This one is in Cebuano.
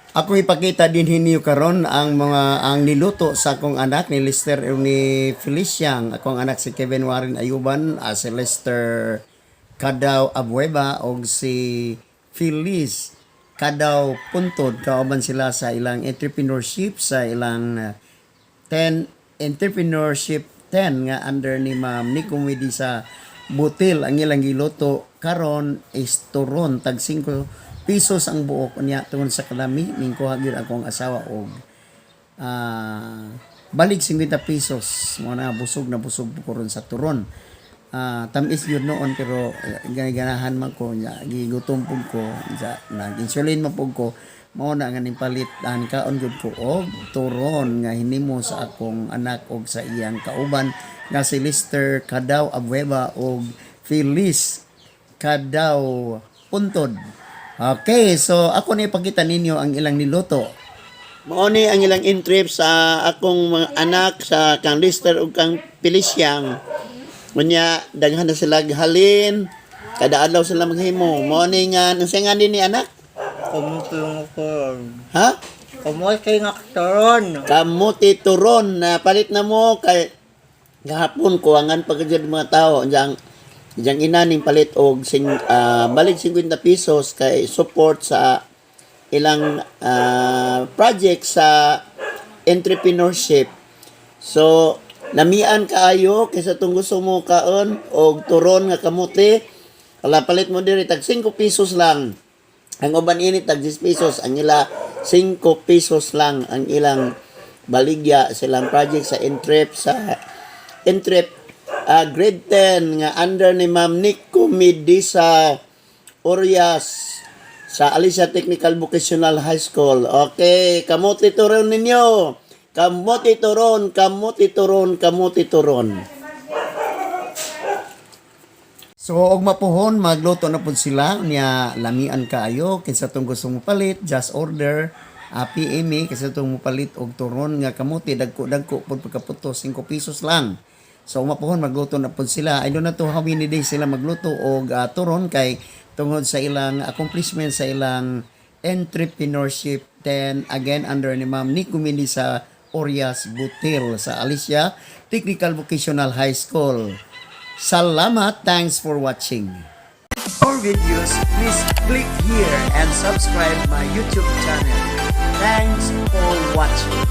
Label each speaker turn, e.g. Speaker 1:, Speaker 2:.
Speaker 1: Akong ipakita din ninyo karon ang mga ang niluto sa akong anak ni Lester ug ni Felicia. Ang akong anak si Kevin Warren Ayuban, si Lester Kadaw Abueva og si Felice Kadaw Puntod. Kauban sila sa ilang entrepreneurship sa ilang 10 entrepreneurship 10 nga under ni Ma'am Nico Midi sa Butil. Ang ilang giluto karon is turon, tag 5 pesos ang buok. Unya tungod sa kalami, ningkuha gyud akong asawa og balik 50 pesos. Mo na busog na busog ko ron sa turon. Tamis gyud noon, pero ganahan man ko nya, gigutom pud ko, nya nag-insulin man pud ko. Mao na nga ning palit an kaon gyud ko og turon nga hinimo sa akong anak og sa iyang kauban nga si Lester Kadaw Abueva og Feliz Kadaw Puntod. Okay, so ako na ipakita ninyo ang ilang niluto.
Speaker 2: Mao ni ang ilang intrip sa akong mga anak, sa kang Lister ug kang Feliciang. Unya daghan na sila halin. Kada adlaw sila maghimo. Mao ni nga unsa nga ni anak?
Speaker 3: Kamuti nga turon.
Speaker 2: Ha?
Speaker 3: Kamuti nga turon.
Speaker 2: Kamuti turon na palit na mo kay gahapon kuwangan pa gyud mga tao. Diyan Diyang ina ning palit og balik 50 pesos kay support sa ilang project sa entrepreneurship. So, lamian kaayo kaysa tong gusto mo kaon og turon nga kamote, kala palit mo diri tag 5 pesos lang. Ang uban ini tag 10 pesos, ang ila 5 pesos lang ang ilang baligya silang project sa entrep grade 10 nga under ni Ma'am Nico Medisa Orias sa Alicia Technical Vocational High School. Okay, kamote turon ninyo. Kamote turon, kamote turon, kamote turon.
Speaker 1: So og mapuhon magluto na pud sila niya, lamian kaayo. Kinsa tong gusto mo palit, just order, PM me kasi tong mo palit og turon nga kamote, dagko-dagko pud pagkaputo, 5 pesos lang. So og mapuhon magluto na pud sila. I don't know to how many days sila magluto og turon kay tungod sa ilang accomplishment sa ilang entrepreneurship then again under ni Ma'am Nico Mindi sa Orias Butil sa Alicia Technical Vocational High School. Salamat. Thanks for watching. For videos, please click here and subscribe my YouTube channel. Thanks for watching.